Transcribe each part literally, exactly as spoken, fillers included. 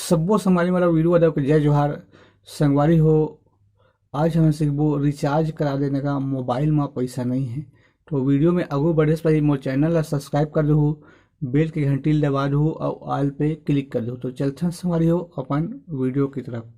सब्बो संगवारी मन ला वीरू यादव के जय जोहार। संगवारी हो, आज हमन सीखबो रिचार्ज करा देने का मोबाइल मा पैसा नहीं है। तो वीडियो में आगू बढ़े से पहले मोर चैनल ला सब्सक्राइब कर दहू, बेल के घंटी ला दबा दहू और ऑल पे क्लिक कर दहू। तो चलथन संगवारी हो अपन वीडियो की तरफ।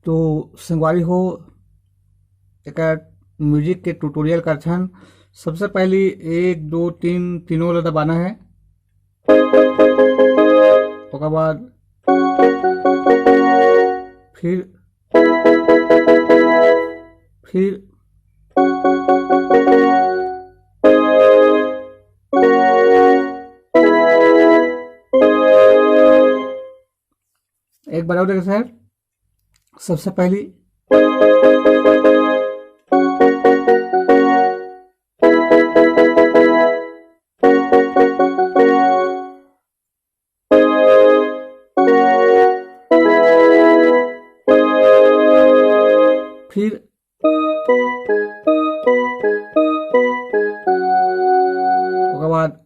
तो संगवारी हो, एकर म्यूजिक के ट्यूटोरियल करथन। सबसे पहली एक, दो, तीन, तीनों ला दबाना है। ओकर बाद फिर, फिर एक बार और देखो सर, सबसे पहली फिर ओकर बाद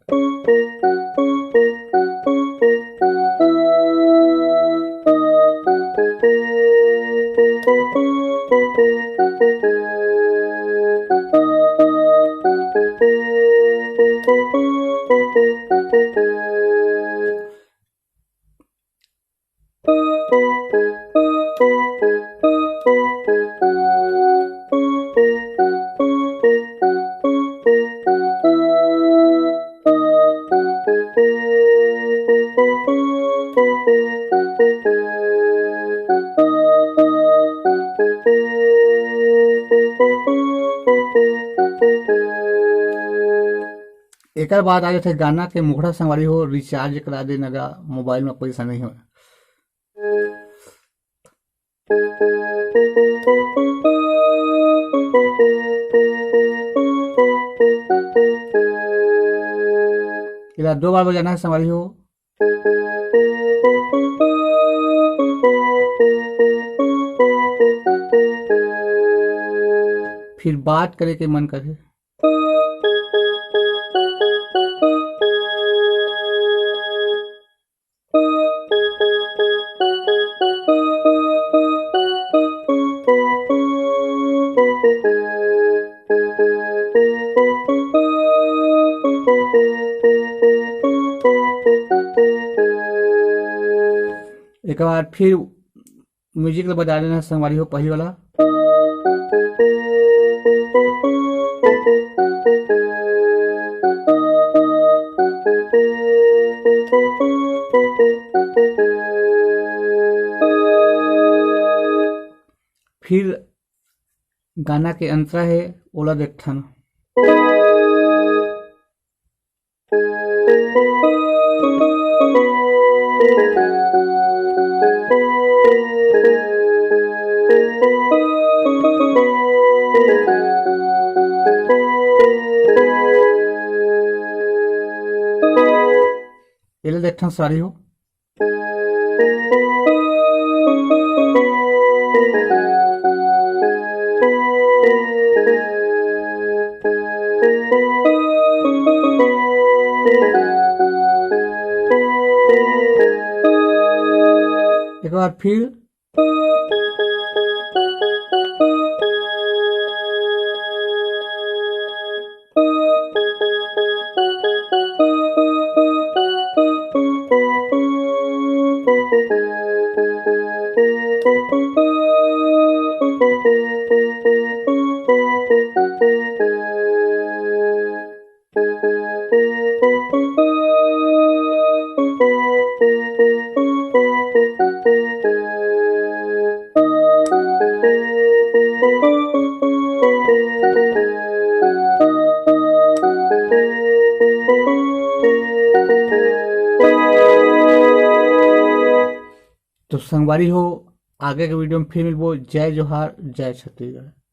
एकर बाद आ जाथे गाना के मुखड़ा संगवारी हो, रिचार्ज करा दे नगा, मोबाइल में पैसा नहीं हो। एला दो बार बजाना है संगवारी हो। फिर बात करे के मन करे। एक बार फिर म्यूजिक ला बजा देना संगवारी हो, पहली वाला। फिर गाना के अंतरा है, ओला देखथन। एला देखथन सारी हो। एक बार फिर। तो संगवारी हो, आगे के वीडियो में फिर मिलबो। जय जोहार, जय छत्तीसगढ़।